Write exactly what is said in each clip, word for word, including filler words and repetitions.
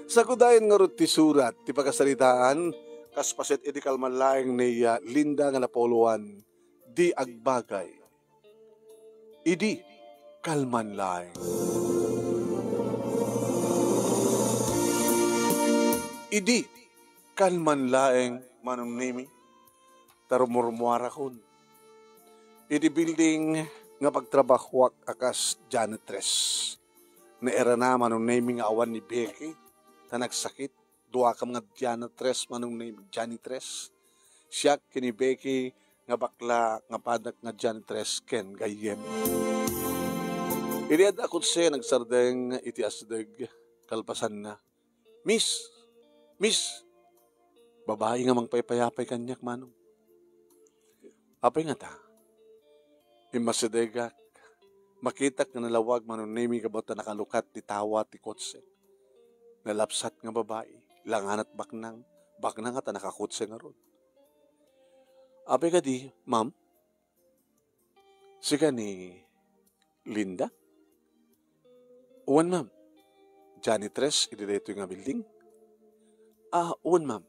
Sagudayen ngarud ti surat ti pakasaritaan, kas paset idi kalman laeng ni, ah, Linda nga napuloan, di agbagay. Idi kalman laeng. Idi kalman laeng, Manong Nemi, ta rumurmuarakon. Iti building nga pagtrabahoak a kas janitress, nairana, Manong Nemi, nga awan ni Becky ta nagsakit. Duakam nga janitress, Manong Nemi, janitress. Siak ken ni Becky nga bakla nga padak nga janitress ken gayyem. Idi adda kotse, nagsardeng iti asdeg, kalpasanna, "Miss! Miss!" Babai nga mangpaypayapay kaniak, Manong. Apay ngata? Immasidegak. Makitak nga nalawag, Manong Nemi, gapu ta nakalukat ti tawa ti kotse. Nalapsat nga babai, langanat baknang, baknang ta nakakotse ngarud. "Apay kadi, ma'am? Sika ni Linda?" "Wen, ma'am. Janitress iti daytoy nga building." "Ah, wen, ma'am.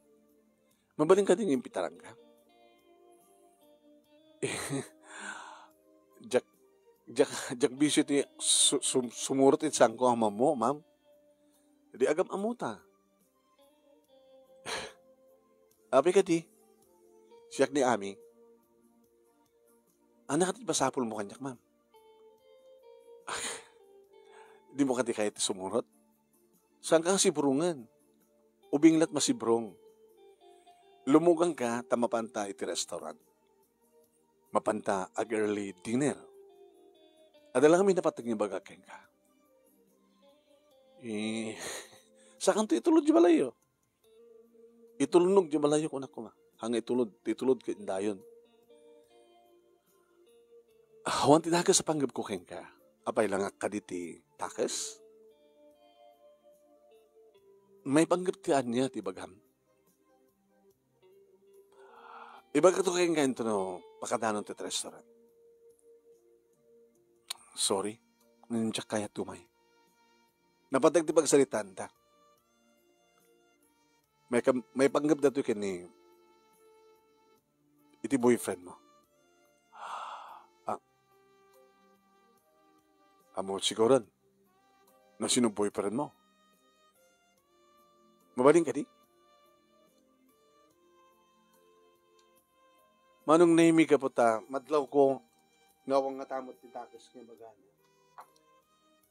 Mabalin kadi nga impitaranka?" "Diak, diak, diak bisio ti su-, sum-, sumurot iti saanko a mammo, ma'am. Di agam-ammota." "Apay kadi, siak ni Ami. Ania kadi ti basapulmo kaniak, ma'am?" "Dimo kadi kayat ti sumurot? Saanka nga sibrongen. Ubing la't masibrong. Lumuganka ta mapanta iti restaurant. Mapanta ag-early dinner. Adda lang amin a napateg nga ibagak kenka." "Eh, sakanto itulod ti balayyo?" "Itulnog ti balayyo," kunak koma. Haan nga itulod, itulod ket dayon. "Awan ti dakes a panggepko kenka. Apay, langak kadi ti dakes? Maipanggep ti ania ti ibagam? Ibagakto kenka intono pakadanon ti restaurant." "Sorry, ngem diak kayat umay." Napateg ti pagsalitaanta. "May kam-, maipanggep daytoy ken ni, iti boyfriend mo." "Ah, ammom siguron no sino boyfriend mo? Mabalin kadi?" "Manong Nemi, gapu ta madlawko nga awan ngata met ti dakes nga ibagana.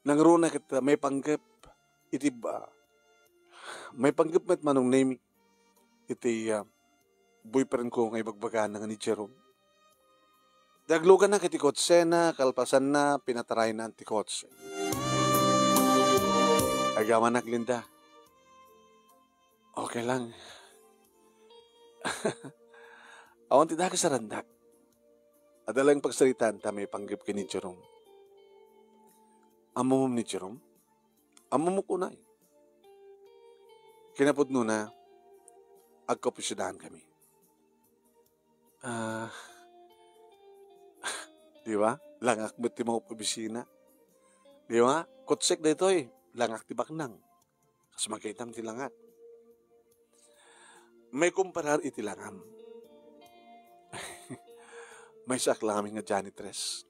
Nangruna ket, ah, maipanggep iti ba-, maipanggep met, Manong Nemi, iti, ah, boyfriend ko nga ibagbagana nga ni Jerome. Dagluganak iti kotsena, kalpasanna, pinatarayna ti kotse." "Agamanak, Linda. Okay lang. Awan ti dakes a randak. Adda laeng pagsalitaanta maipanggep ken ni Jerome." "Ammom ni Jerome?" "Ammok unay. Kinapudnona, agkaopisinaan kami." Ah, di ba? Langak met ti mangopisina. Di ba? Kotsek daytoy, langak ti baknang. Kas makitam ti langak. Maikumparar iti langam. Maysaak lang amin nga janitress.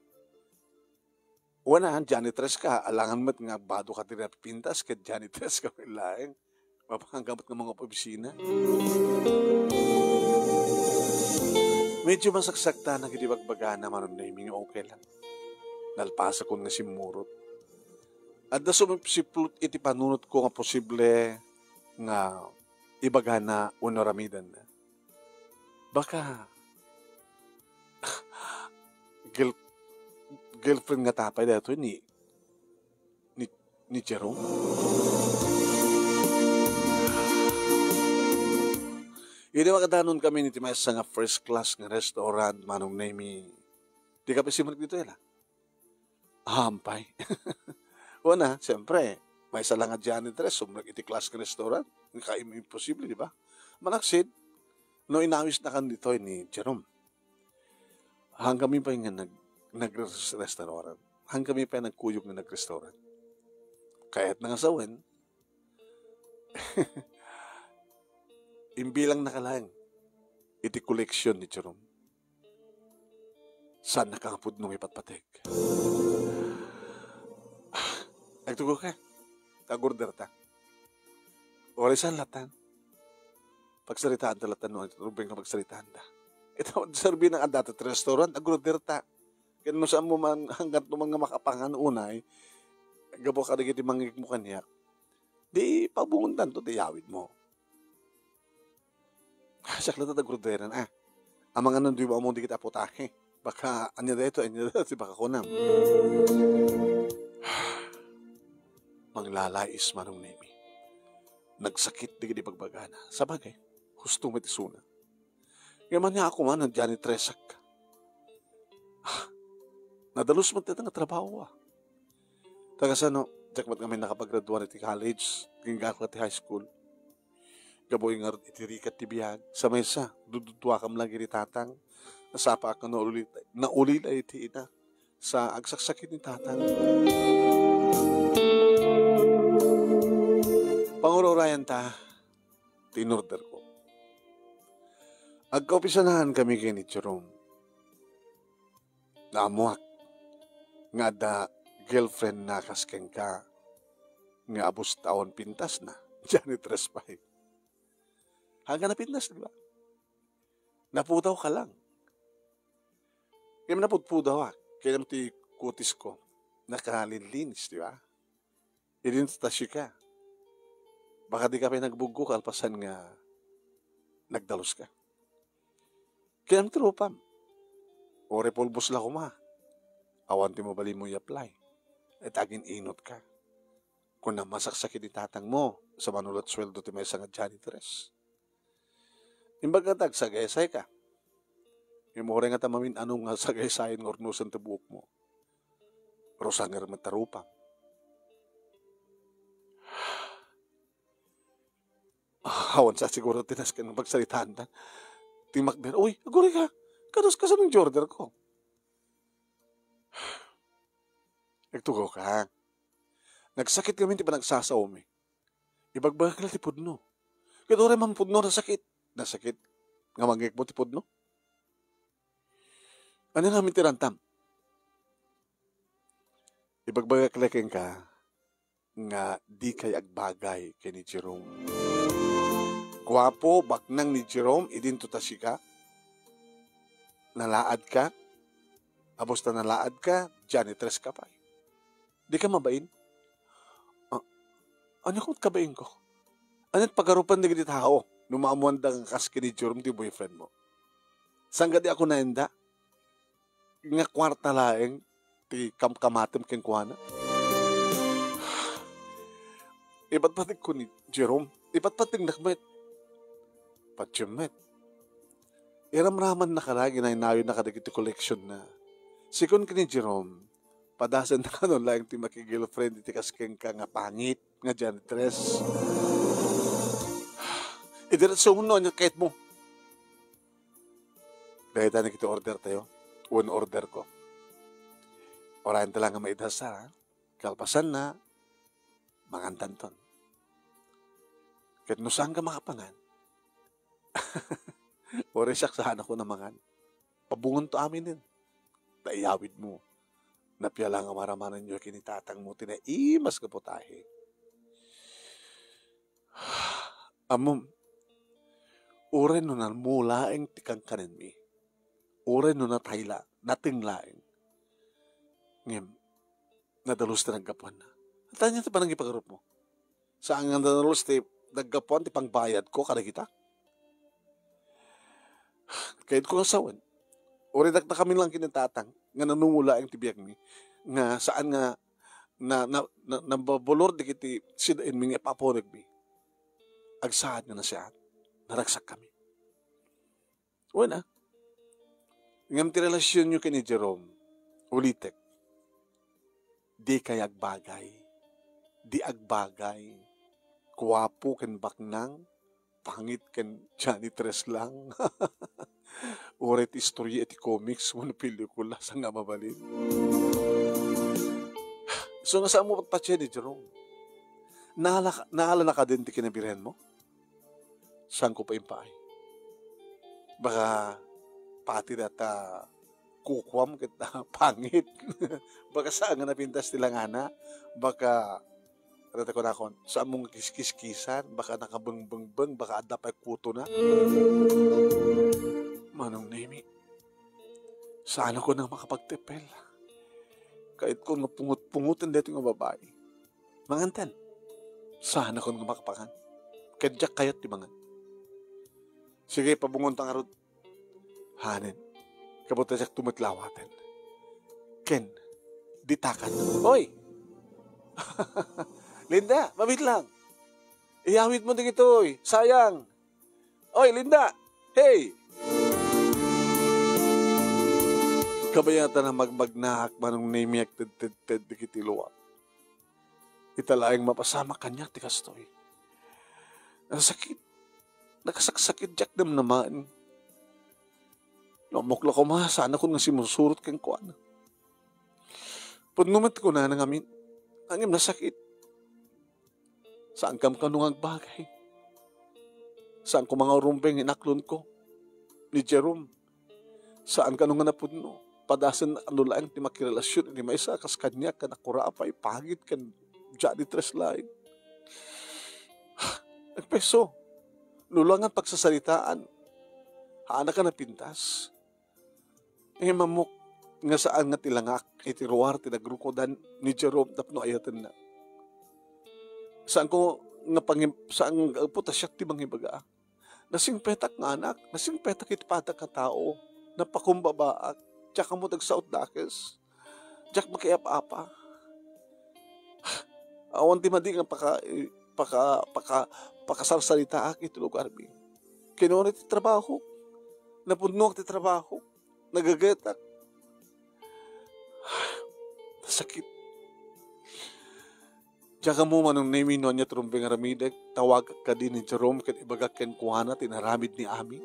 Wen a, janitress ka, alangan met nga bado ka ti napipintas ket janitress ka met laeng. Mapangan ka met nga mangopisina. Medyo masaksaktanak idi bagbagana, Manong Nemi, nga okay lang. Nalpasakon nga simmurot. Adda sumipsiplot iti panunotko nga posible nga ibagana wenno aramidenna. Baka, girl-, girlfriend ngata pay daytoy ni, ni, ni Jerome? Idi makadanon kami iti maysa nga first class nga restaurant, Manong Nemi, di ka pay simrek ditoy, ala? Ampay. Una, siyempre, maysa lang a janitress, sumrek iti class nga restaurant. Kaim-, imposible, di ba? Manaksid, no inawisnakan ditoy ni Jerome. Haan kami pay nga nag-, nag-restaurant. Haan kami pay nagkuyog nga nag-restaurant. Kayatna nga sawen, Imbilangna ka laeng iti koleksion ni Jerome. Saannaka nga pudno nga ipatpateg. Agtugaw ka. Ag-order ta. Uray saan latta. Pagsaritaanta latta no, rumbeng nga pagsaritaanta. Ita, serbi na adda ta restaurant, ag-order ta. Ken no saan mo man, hanggan to man nga makapangan unay, gapu kadagiti mangngegmo kaniak, di pabungontan to, di yawid mo. Siak latta ti ag-orderan, ah. Amangan no di mo ammo dagiti a putahe. Baka, ania daytoy, ania daytoy, ti baka kunam. Manglalais Manong Nemi. Nagsakit dagiti bagbagana. Sabagay, husto met isuna. Ngem ania a kuman, janitress-ak. Ah, nadalus met dayta nga trabaho, ah. Ta kasano, diak met ngamin nakapaggraduar iti college, ken gapu ti high school. Gapu ngarud iti rigat ti biag, sa maysa, dududuakam lang iti tatang. Nasapaak nga nauli-, naulila iti ina. Sa agsaksakit ni tatang. Pangururayan ta, ti inorder ko. Agkaupisanahan kami ken ni Jerome. Naammuak nga adda girlfriend na kas kenka nga abus taon pintas na. Janitress pay. Hanggang napintas, di ba? Napudaw ka lang. Kaya napudpudawak. Kaya naman ti kutis ko. Nakalinlinis, di ba? Idin ta sika. Baka di ka pay nagbuggo kalpasan nga nagdalus ka. Kayam ti rupam. Uray pulbos la koma. Awan ti mabalin mo i-apply. Et agin-inot ka. Kuna masaksakit ni tatang mo sa manulat sueldo ti maysa nga janitress. Imbag nga agsagaysay ka. Ngem uray nga ta mamin-anom nga sagaysayan nga urnosen ti buok mo. Rusanger met ta rupam. Awan sa siguro ti nasken nga pagsaritaantan. Ti makder, "Uy, aguray ka. Kados kasano ti order ko?" Nagtugaw ka. Nagsakit ngamin ti panagsasaomi. Ibagbagak la ti pudno. Ket uray man pudno, nasakit. Nasakit nga mangngegmo ti pudno? Ania ngamin ti rantam? Ibagbagak la kenka nga dikay agbagay ken ni Jerome. Guapo, baknang ni Jerome, idinto ta sika. Nalaad ka. Abus ta nalaad ka, janitress ka pay. Di ka mabain? Ah, ania ko met kabainko? Ania ti pagarupan dagiti tao no maammoanda nga kas ken ni Jerome ti boyfriend mo? Saan kadi a kunaenda nga kuarta laeng ti kamkamatem kenkuana? Ipatpategko ni Jerome. Ipatpategnak met. Patiem met. Iramramanna kadi nga inaynayonna kadagiti koleksionna. Sigun ken ni Jerome, padasenda kano laeng ti makigirlfriend iti kas kenka nga pangit nga janitress. Idiretso mo no ania kayatmo. Dayta ni kiti order tayo. Wen order ko. Urayenta lang nga maidasar, ha? Kalpasanna, mangantanton. Ket no saanka makapangan, uray siak saan a mangan. Pabungonto aminen. Ta iyawid mo. Napia la nga maramanenyo ken ni tatang mo ti naimas nga putahe. Ammom, uray no nammo laeng ti kankanenmi, uray no natay la, nateng laeng, ngem nadalus ti naggapuanna. Ania ti panangipagarupmo? Saan nga nadalus ti naggapuan ti pangbayadko kadagita? Kayatko nga sawen. Uray dakdakamin lang ken ni tatang nga nanungo laeng ti biagmi, nga saan nga na, na, na, nababalor dagiti sidaenmi nga ipapuregmi. Agsaad nga nasiat, naragsakkami. Wen, ah. Ngem ti relasionyo ken ni Jerome, ulitek, dikay agbagay. Di agbagay. Guapo ken baknang, pangit ken janitress lang. Uray ti istorya iti comics wenno pelikula, saan nga mabalin. So, nga saan mo patpatien ni Jerome? Naala-, naala na kadin ti kinabirenmo? Saanko pay impaay. Baka pati data kukuam ket pangit. Baka saan nga napintas ti langana. Baka, ano ta kunakon, saan mo nga kiskiskisan, baka nakabengbengbeng, baka adda pay kutona. Manong Nemi, saanakon nga makapagtipel. Kayatko nga pungot-pungoten daytoy nga babai. Manganten. Saanakon nga makapangan. Ket diak kayat ti mangan. Sige, pabungonta ngarud. Hanen. Kabutasiak tumetlawaten. Ken, ditakan. Oy! Linda, mabit lang. Iyawid mo dagitoy. Sayang. Oy, Linda! Hey! Kabayatan a magmagnaak, Manong Nemi, agtedtedted dagiti luak. Ita laeng mapasamak kaniak ti kastoy. Nasakit. Nakasaksakit diak namnamaen. No, ammok la koma, saanakon nga simusurot kenkuana. Pudno met kunana ngamin. Ngem nasakit. Saankam kano nga agbagay. Saanko nga urumbeng inaklonko ni Jerome. Saan kano nga napudno. Padasen no laeng ti makirelasion iti maysa kas kaniak nga nakurapay pagid ken janitress laeng. Nagpeso. No la nga pagsasaritaan. Haanka napintas. Ngem ammok nga saan nga ti langak iti ruar ti nagrukodan ni Jerome tapno ayatenna. Saanko nga pangim-, saan nga gapu ta siak ti mangibaga. Nasingpetak nga anak, nasingpetak iti padak nga tao, napakumbabaak, diak ammo ti agsaot dakes, diak makiap-apa. Awan ti madi nga paka-, paka-, paka-, pakasarsaritaak iti lugarmi. Kinuna ti trabaho, napudnoak ti trabaho, nagagetak. Nasakit. Diak ammo, Manong Nemi, no ania ti rumbeng nga aramidek, tawagak kadi ni Jerome ket ibagak kenkuana ti inaramid ni Ami.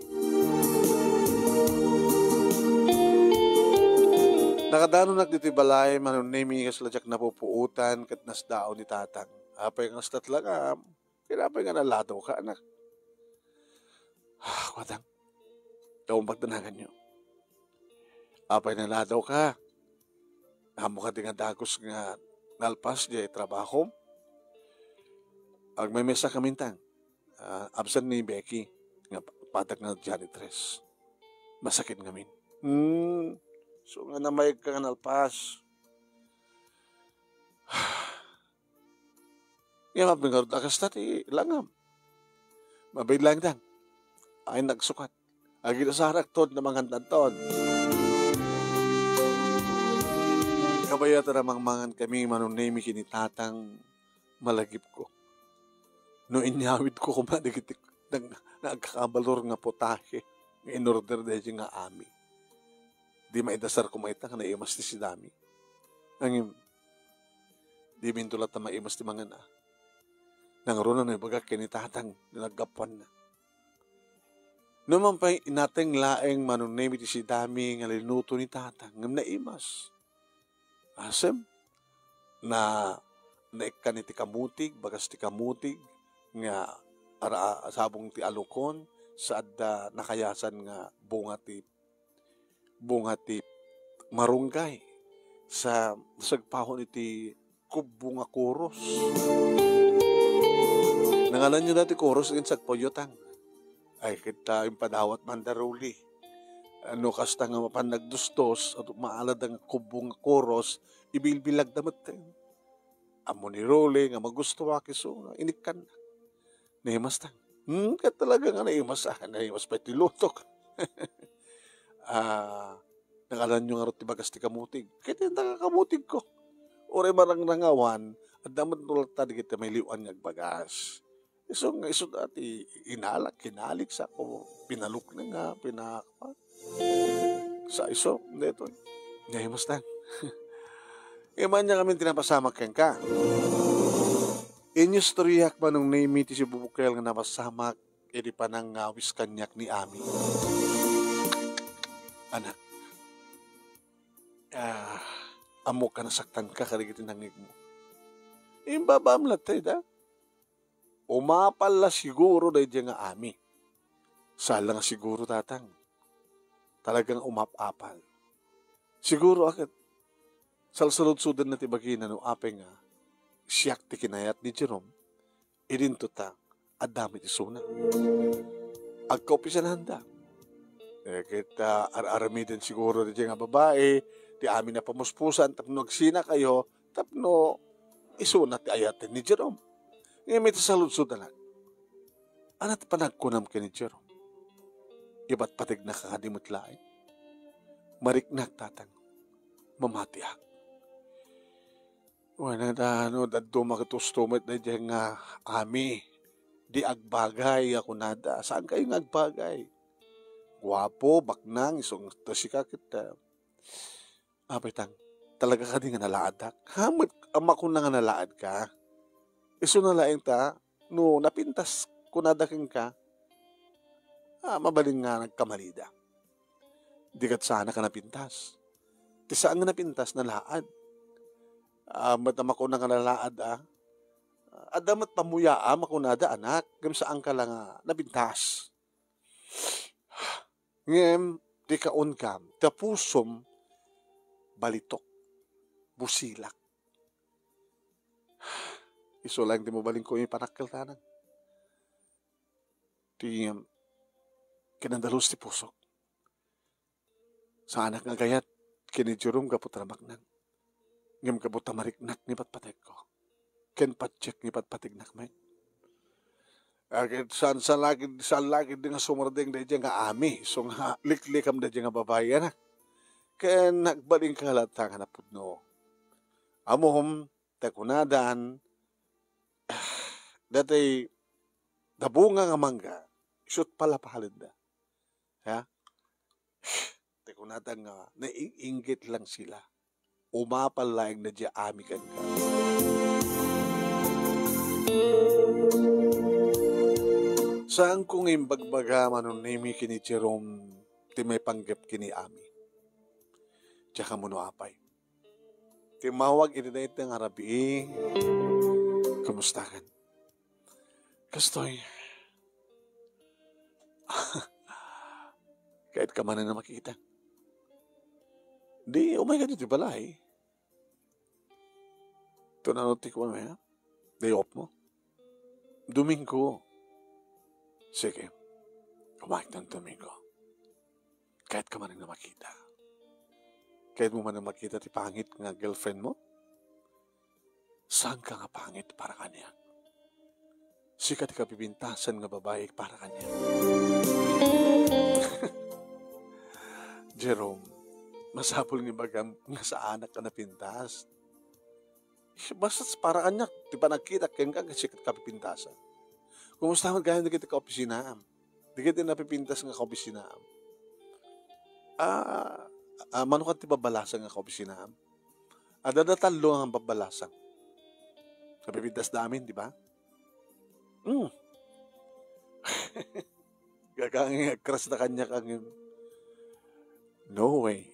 Nakadanonak ditoy balay, Manong Nemi, kasla diak napupuotan ket nasdaaw ni Tatang. Apay nga kasla ti langam? Ket apay nga naladawka, anak? Kuatang, Daw pagdananganyo. Apay naladawka? Ammok kadi nga dagus nga nalpas diay trabahom? Agmemesa kami, Tang. Ah, absent ni Becky nga padak nga janitress. Masakit ngamin. Hmm. So nga namayag ka nga nalpas. Ngem apay ngarud a kasta ti langam? Mabilang, Tang. Ay, nagsukat. Aginasarak ton na mangan danton. Kabayatan a mangmangan kami, Manong Nemi, ken ni Tatang, malagipko. No inyawidko koma dagiti nag-, nagkakabalor nga potahe nga in-order daydi nga Ami. Di maidasar koma ita nga naimas ti sidami. Ngem, diminto latta maimas ti mangan a. Nangruna no ibagak ken ni Tatang ti naggapuanna. Numan pay, inateng laeng Manong Nemi ti sidami nga linuto ni Tatang, ngem naimas. Asem, na, naikkan iti kamutig, bagas ti kamutig, nga ara-, sabong ti alukon, sa adda nakayasan nga bunga ti bunga ti marunggay sa sagpahon iti kubbo nga kuros. Nangalanyo dati kuros ken sagpawyo, Tang. Ay, kita impadawat man da Rolly. No kasta nga mapan nagdustos, at maalada nga kubbo nga kuros, ibilbilag da met. Ammo ni Rolly nga magustuak isu, inikkan. Naimas, Tang. Hmm, ket talaga nga naimas, ah, naimas pay ti lutok. Ah, nakalanyo ngarud ti bagas ti kamutig. Ket inta nga kamutigko. Uray marangrangawan, adda met no latta dagiti mailiw-an nga agbagas. Isu nga, isu dati inalak, kinalik, sako, pinalukneng nga, pina-, Sa isu, daytoy. Naimas, Tang. Iman niya kami ti napasamak kenka. Inyustoriak Manong Nemi ti sibubukel nga napasamak idi panangngawis kaniak ni Ami. Anak, ah, ammok a nasaktanka kadagiti nangngegmo. Imbabam latta ida. Umapal la siguro daydiay nga ami. Saan la nga siguro, Tatang. Talagang umap-apal. Siguro a ket salsaludsodenna ti bagina no apay nga siak ti kinayat ni Jerome, idinto ta adda met isuna. Agkaopisananda. Eh, ket, ah, ar-aramiden siguro daydiay nga babai ti amin a pamuspusan tapno agsinakayo, tapno isuna ti ayaten ni Jerome. Ngem iti saludsodanak, ania ti panagkunam ken ni Jerome? Ipatpategnaka kadi met laeng? Mariknak, Tatang. Mamatiak. Wen, no dadduma ket usto met daydiay nga ami. Di agbagay a kunada. Saankayo nga agbagay? Guapo, baknang, isu nga sika ket, ah, apay Tang, talaga kadi nga nalaadak? Ha, met a makuna nga nalaadka? Isuna laeng ta, no napintas kunada kenka, ah, mabalin nga nagkamalida. Di ket saanak a napintas. Ti saan nga napintas, nalaad. Ah, met a makuna nga nalaad, ah. Adda met pammuyaam a kunada, anak, ngem saanka la nga napintas. Ngem ti kaunkam, ti pusom, balitok, busilak. Isu laeng ti mabalinko ipanakkel, Tatang. Ti, um, kinadalus ti pusok. Saanak nga agayat ken ni Jerome gapu ta nabaknang. Ngem gapu ta mariknak nga ipatpategko. Ken patiek nga ipatpategnak met. Agid saan, saan la gid, saan la gid nga sumardeng daydiay nga ami, isu nga liklikam daydiay nga babai, anak. Ken agbalinka latta nga napudno. Ammom, ta kunadan, datoy nabunga nga mangga, isut' palapalenda. Ha? Ti kunada nga naing-inggit lang sila. Umapal laeng daydiay ami kenka. Saanko nga imbagbaga, Manong Nemy, ken ni Jerome ti maipanggep ken ni ami. Diak ammo no apay. Timmawag iti daytoy nga rabii. Kumustakan? Kastoy. Kayat ka manen a makita. Di, umayka ditoy balay. Ito na no ti kuwan, eh, day off mo? Domingo. Sige. Umayka ditoy Domingo. Kayat ka manen a makita. Kayat mo manen a makita ti pangit nga girlfriend mo? Saanka nga pangit para kaniak? Sika ti kapipintasan nga babai para kaniak. Jerome, masapul nga ibagam nga saanak a napintas. Basta para kaniak, ti panagkitak kenka, sika ti kapipintasan. Kumusta met gayam dagiti kaopisinaam? Dagiti napipintas nga kaopisinaam. Ah, ah, mano kadi ti babbalasang nga kaopisinaam? Adda da tallo nga babbalasang. Napipintasda amin, di ba? Hmm. Gaga nga agkrasda kaniak ngem, no way.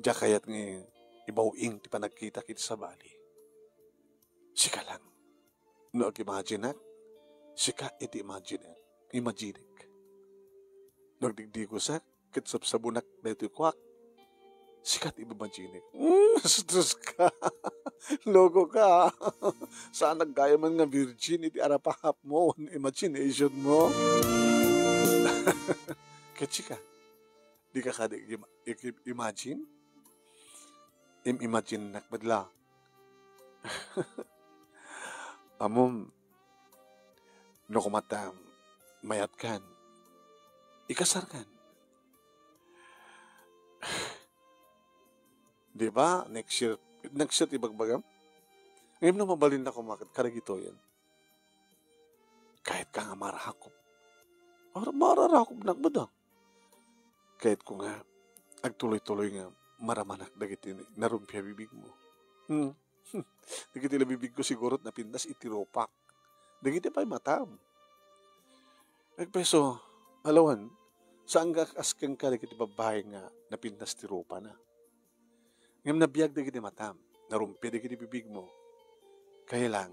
Diak kayat nga ibaw-ing ti panagkitak iti sabali. Sika lang. No ag-imagineak, sika iti imagine-, imagine-ek. No agdigdigusak, ket sabsabonak daytoy kuak, sika ti imagine-ek. Mm, bastos ka. Loko ka. Saanak gayam nga virgin iti arapahap mo, imagination mo. Ket sika, di ka kadi im-, im-, imagine? Im-imagine-nak met la. Ammom, no koma ta mayatkan, ikasarkan. Di ba? Next year, next year ti bagbagam. Ngem no mabalinna koma ket kadagitoyen. Kayat ka nga marakup. Mar-, mararakupnak ba da? Kayat ko nga agtuloy-tuloy nga maramanak dagiti narumpi a bibig mo. Hmm. Dagiti la bibig ko siguro napintas iti rupak. Dagiti pay matam. Agpeso, alawan, saan nga kas kenka dagiti babbai nga napintas ti rupana. Ngem nabiag dagiti matam, narumpi dagiti bibig mo. Kaya lang,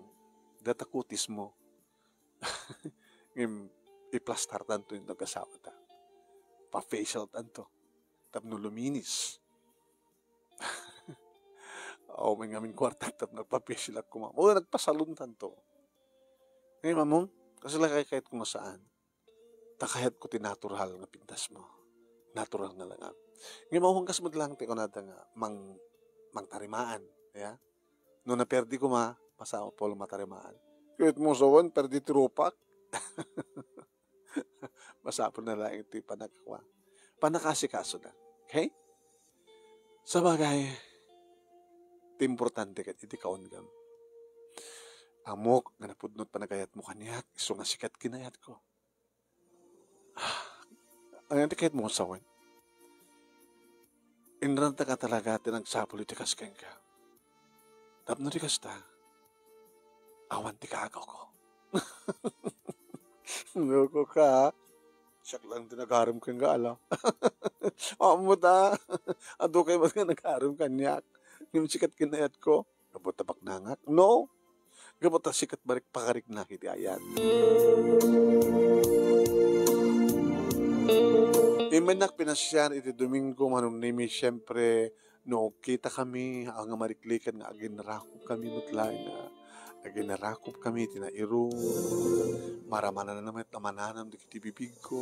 data kutis mo. Ngem iplastartanto iti agasawata. Pa-facialtanto tapno luminis. Awan ngamin kuarta tapno nagpa-facial koma. O, nagpasalontanto. Ngem ammom, kasla kayatko nga saan. Ta kayatko ti natural nga pintasmo. Natural nga langam. Ngem awan kas met laeng ti kunada nga mang-, mangtarimaan. Ya? No naperdi koma, masapul a matarimaan. Ket mo sawen, perdi ti rupak. Masapul na laeng ti panagkua. Panakasikaso na. Okay? Sabagay, ti importante ket iti kaunggam. Ammok nga napudno ti panagayatmo kaniak, isu nga sika ti kinayatko. Ania ti kayatmo nga sawen? Inranta ka talaga ti nagsapul iti kas kenka. Tapno di kasta, awan ti kaagawko. Loko ka, ha? Siak lang ti nagarem kenka, ala. Ammom ta, adu kay met nga nagarem kaniak. Ngem sika ti kinayatko. Gapu ta baknangak? No. Gapu ta sika ti barek pakariknak iti ayat. Immennak pinasiar iti Domingo, Manong Nemi, siempre, no, kitakami, a nga mariklikan nga aginrakopkami met laeng nga aginrakopkami iti nairum. Maramananna met a mananam dagiti bibigko.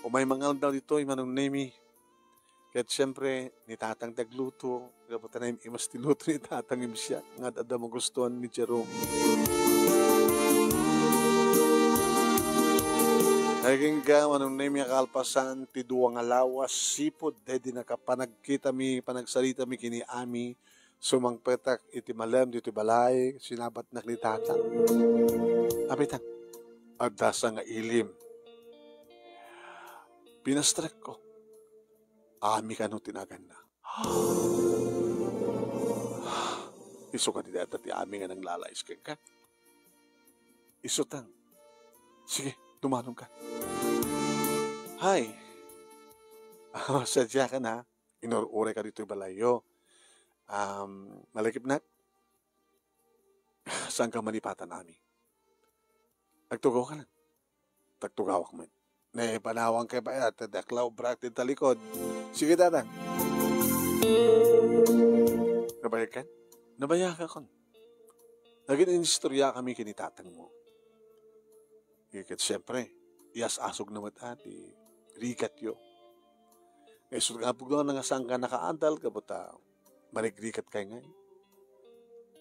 Umay mangaldaw ditoy, Manong Nemi. Ket siempre, ni Tatang ti agluto, gapu ta naim-imas ti luto ni Tatang ngem siak nga ad-adda magustuan ni Jerome. Agingga, Manong Nemi, a kalpasan ti dua nga lawas, sipud, daydi nakapanagkitami, panagsaritami ken ni Ami, sumangpetak iti malem ditoy balay, sinabatnak ni Tatang. Apitang, adda sa nga ilim. Pinastrekko. Ami kano ti naganna. Isu kadi dayta ti Ami nga nanglalais kenka? Isu tang. Sige, dumanon ka. Hi. Oh, sadya ka na. Inur-uray ka ditoy balayyo. Um, malakipnak? Saan ka malipatan, Ami? Agtugaw ka lang. Tagtugawak met. Ne, panawang kay bayat, ta dakla obrak ti talikod. Sige, Tatang. Nabayag ka? Nabayag akon. Nagin inistorya kami ken ni Tatang mo. Eh, ket siempre, iyas-asog na met, ah, ti rigatyo. Nga isu nga pugno nga saan ka nakaadal, gapu ta marigrigat kay ngay.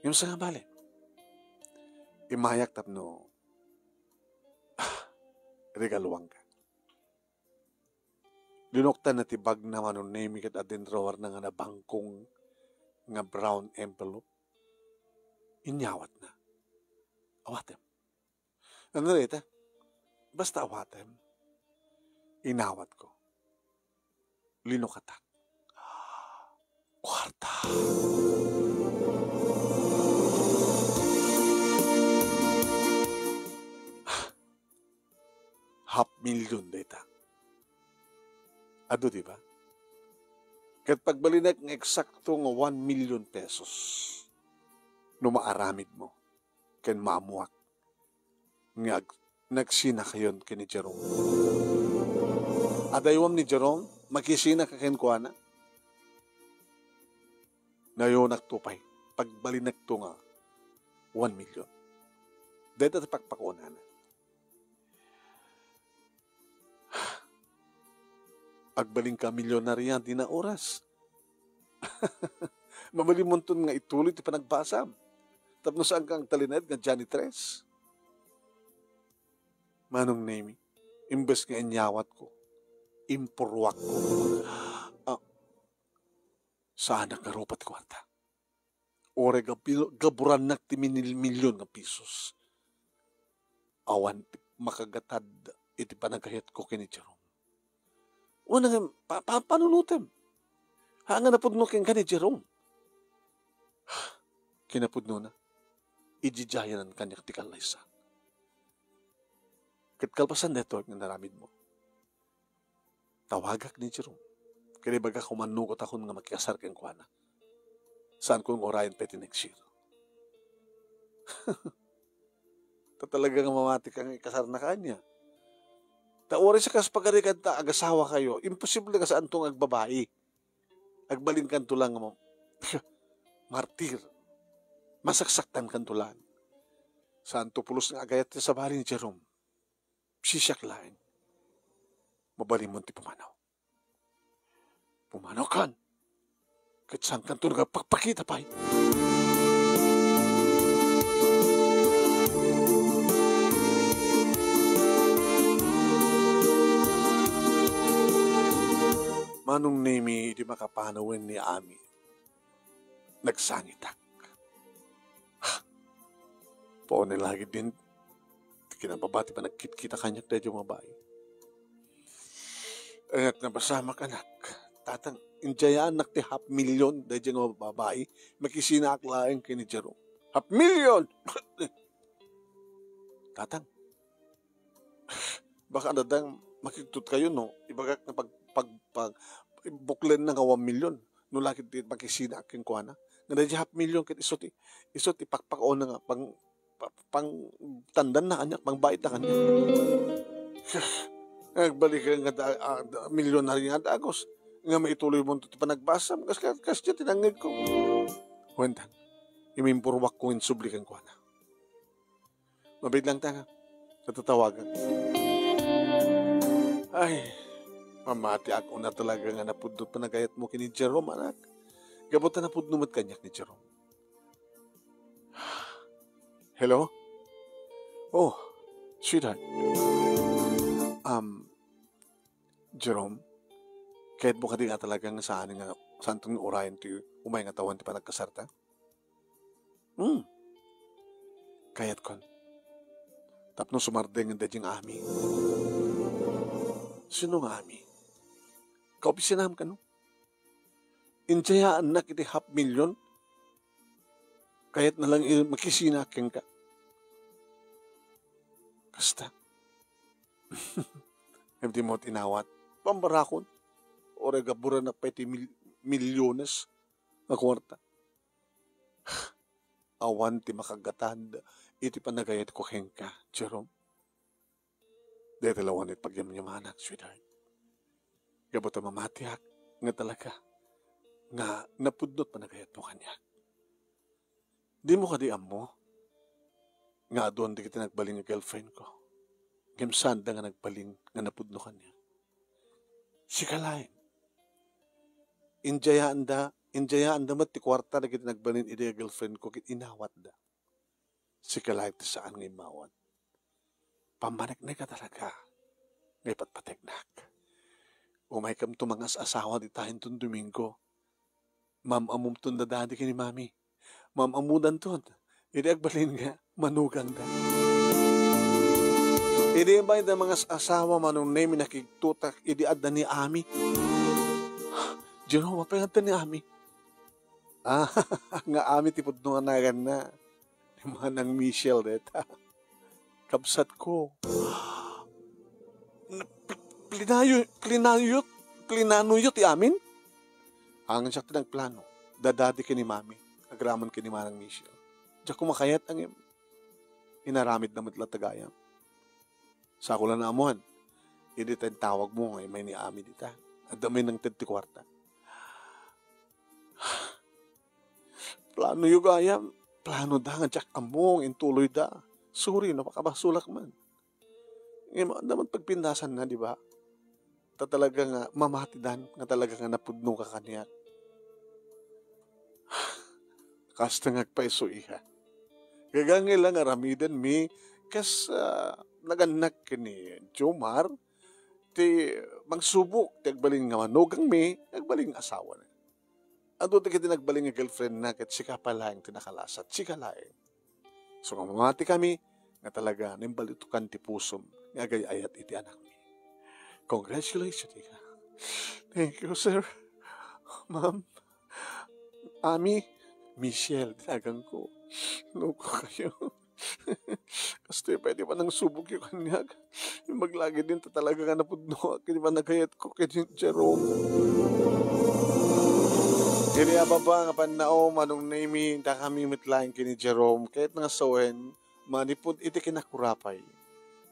Ngem sa nga bale, imayak tapno, ah, regaluan ka. Linuktan na ti bagna, Manong Nemi, ket adin drawer na nga nabangkong nga brown envelope. Inyawat na. Awatem. Ano dayta? Basta awatem. Inawat ko. Linukatak. Kuarta. Half million dayta. Adu, di ba? Ket pagbalinek nga eksakto nga one million pesos no maaramid mo ken maammuak nga ag-, nagsinakayon ken ni Jerome. Adaywam ni Jerome, makisinaka kenkuana. Nayonakto pay, pagbalinekto nga one million. Dayta ti pakpakunana. Agbalinka milyonarya dina oras. Mabalinmonton nga ituloy ti panagbasam. Tapno saan ka agtalinaed nga janitress. Manong Nemi, imbes nga inyawat ko, impurwak ko. Ah, saanak nga rupa ti kuarta. Uray gabil-, gaburannak ti minil-, milyon nga pisos. Awan ti makagatad iti panagayatko ken ni Jerome. Wen nga, pa-, pa-, panunotem. Ha, nga napudno kenka ni Jerome. Kinapudnona, ididiayanan kaniak ti kallaysa. Ket kalpasan daytoy nga naramidmo, tawagak ni Jerome. Ket ibagak, umannugotakon nga makikasar kenkuana. Saanko nga urayen pay ti next year. Ta talaga nga mamati ka nga ikasarna kaniak. Ta uray sa kas pagarigan ta agasawakayo, imposible nga saanto nga agbabai. Agbalinkanto lang nga ma-, martir. Masaksaktankanto lang. Saanto pulos nga agayat ti sabali ni Jerome. Sisiak laeng. Mabalinmon ti pumanaw. Pumanaw kan. Ket saankanto nga agpakpakita pay. Manong Nemi, idi makapanawen ni Ami, nagsangitak. Paunay lagi din ti kinababa ti panagkitkita kaniak daydiay nga babai. Anak, napasamak, anak. Tatang, injayaannak ti half million daydiay nga babai. Makisinaak laeng ken ni Jerome. Half million! Tatang, baka adda makigtutkayo, no? Ibagak nga pag, pag, pag, buklenna nga one million. No la ket ti makisinaak kenkuana. Nga daydiay half million ket isu ti, isu ti pakpakaonna nga pang, pa-, pangtandanna kaniak, pangbaitna kaniak. Agbaliken nga da-, ah, da-, milyonaryo nga dagus nga maituloymonto ti panagbasam. Kas, kas, kasdiay ti nangngegko. Wen, imimpormakko nga insubli kenkuana. Mabiit lang ta nga. Natatawagak. Ay, mamatiak una talaga nga napudno ti panagayatmo ken ni Jerome, anak. Gapu ta napudno met kaniak ni Jerome. Hello? Oh, sweetheart. Um, Jerome, kayatmo kadi nga talaga nga saan nga, saanton nga urayen ti umay nga tawen ti panagkasarta? Hmm. Kayatkon. Tapno sumardeng daydiay nga Ami. Sino nga Ami? Kaopisinam kano? Injayaannak iti half million? Kayatna lang i-, makisina kenka. Kasta. Ngem dimo inawat. Pambarakon. Uray gaburan pay ti mil-, milyones nga kuarta. Awan ti makagatad iti panagayatko kenka, Jerome. Dayta laeng ti pagyamyamanak, sweetheart. Gapu ta mamatiak nga talaga nga napudno ti panagayatmo kaniak. Dimo kadi ammo nga adu dagiti nagbalin nga girlfriendko? Ngem saanda nga nagbalin nga napudno kaniak. Sika laeng. Injayaanda, injayaanda met ti kuarta dagiti nagbalin idi nga girlfriendko ket inawatda. Sika laeng ti saan nga immawat. Pammanekneka talaga nga ipatpategnak. Umaykam to mangas-asawa dita inton Domingo. Mam-amumton da dadi ken ni Mami. Mam-amudanton. Idi agbalin nga manugangda. Idi imbay da mangas-asawa, Manong Nemi, nakigtotak idi adda ni Ami. Jerome, apay nga adda ni Ami? Ah, nga Ami ti pudno nga naganna. Ni Manang Michelle deta. Kabsatko. Na-, pl-, plinayo, plinayo, plinanuyo ti amin? Angsiak ti nagplano. Dadadi ken ni Mami. Agraman ken ni Manang Michelle. Diak makayat ngem inaramidna met latta gayam. Sako la naammoan. Idi ta intawagmo nga immay ni Ami dita. Adda met nangted ti kuarta. Planoyo gayam, planoda nga diak ammo nga intuloyda. Sorry no makabasolak man. Ngem adda met pagpindasanna, di ba? Ta talaga nga mamatidan nga talaga nga napudnoka kaniak. Kasta nga agpayso, iha. Gagangay la nga aramidenmi kas, ah, nagannak ken ni Jomar, ti mangsubok ti agbalin nga manugangmi, agbalin nga asawana. Adu dagiti nagbalin nga girlfriendna ket sika pay laeng ti nakalasat, sika laeng. So, nga mamatikami nga talaga naimbaliwtokan ti pusom nga agay-ayat iti anakmi. Congratulations, ika. Thank you, sir. Ma'am. Ami. Michelle, tinaganko. Nuko kayo. Kastoy pay ti panangsubokyo kaniak. Imbag la ket din ta talaga nga napudnoak iti panagayatko ken ni Jerome. Iti a baba nga pannao, Manong Nemi, dakami met laeng ken ni Jerome. Kayatna nga sawen, manipud iti kinakurapay,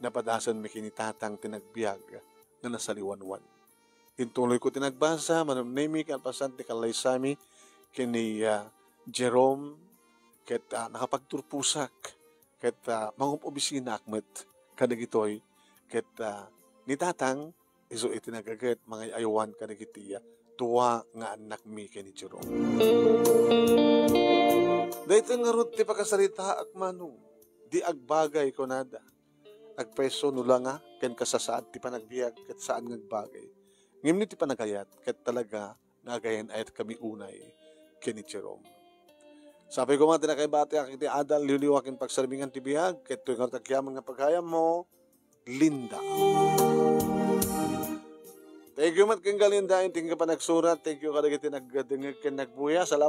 napadasenmi ken ni Tatang ti nagbiag nga nasaliwanwan. Intuloyko ti nagbasa, manumnemi kalpasan ti kallaysami ken ni, ah, Jerome, ket, ah, nakapagturposak, ket, ah, mangub-obisinaak met kadagitoy, ket, ah, ni Tatang, isu iti nagaget, mangay-aywan kadagiti, ah, dua nga annakmi ken ni Jerome. Daytoy ngarud ti pakasaritaak, Manong, di agbagay, kunada. Agpayso no la nga ken kasasaad ti panagbiag ket saan nga agbagay. Ngem no ti panagayat ket talaga nga agayan-ayatkami unay ken ni Jerome. Sapay koma ti nakaibatiak iti adal, liwliwa ken pagsarmingan ti biag, ket toy ngarud agyaman nga paghayammo, Linda. Thank you met ken ka, Linda, inting ka panagsurat. Thank you kadagiti nagdengngeg ken nagbuya. Salamat.